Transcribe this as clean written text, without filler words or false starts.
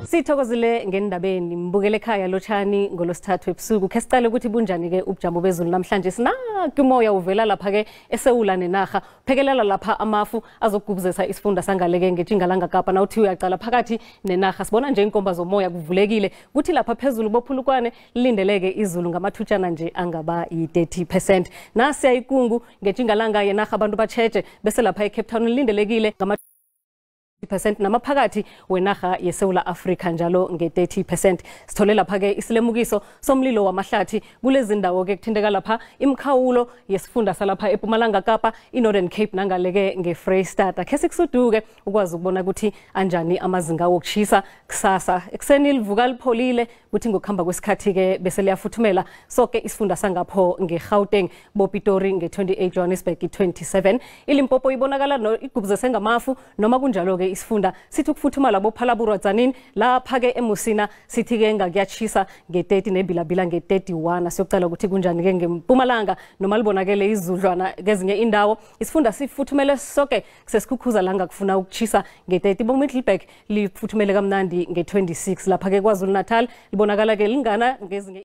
Sithokozile ngendabeni mbukele ekhaya lotshani ngolosithathu ebusuku. Khe sicale ukuthi bunjani-ke ubujamo bezulu namhlanje. Sinakumoya uvela lapha-ke esewula nenarha, phekelela lapha amafu azokugubuzesa isifunda sangaleke ngetjingalanga Kapa. Nawuthi uyaqala phakathi nenarha sibona nje inkomba zomoya kuvulekile, kuthi lapha phezulu bophulukwane lilindeleke izulu ngamathutshana nje angaba yi-30%. Nasiya ikungu ngetjingalanga yenarha abantu batjheje, bese lapha eCape Town lilindelekile ngama percent namaphakathi wenarha yeSewula Afrika njalo nge-30%. Sithole lapha-ke isilemukiso somlilo wamahlathi kulezi ndawo-ke kuthinteka lapha imikhawulo yesifunda salapha ePumalanga Kapa, i-Northern Cape nangaleke nge-Freystata. Khe sikusuduke ukwazi ukubona ukuthi anjani amazinga wokushisa kusasa. Ekuseni livuka lipholile, kuthi ngokuhamba kwesikhathi-ke bese liyafuthumela soke isifunda sangapho nge-Gauteng, boPitori nge-28, Johannesburg i-27. iLimpopo ibonakala no, igubuzese ngamafu, noma kunjalo-ke isifunda sithi ukufuthumala boPhalaborwa Tzaneen. Lapha-ke eMusina sithi-ke ngakuyatshisa nge-30 nebilabila nge-31. Siyokucala ukuthi kunjani-ke ngempumalanga, noma libonakele izudlwana kezinye indawo isifunda sifuthumele soke kusesikhukhuza la ngakufuna ukuchisa nge-30. BoMiddelburg lifuthumele kamnandi nge-26. Lapha-ke KwaZulu Natal libonakala-ke lingana ngezinye.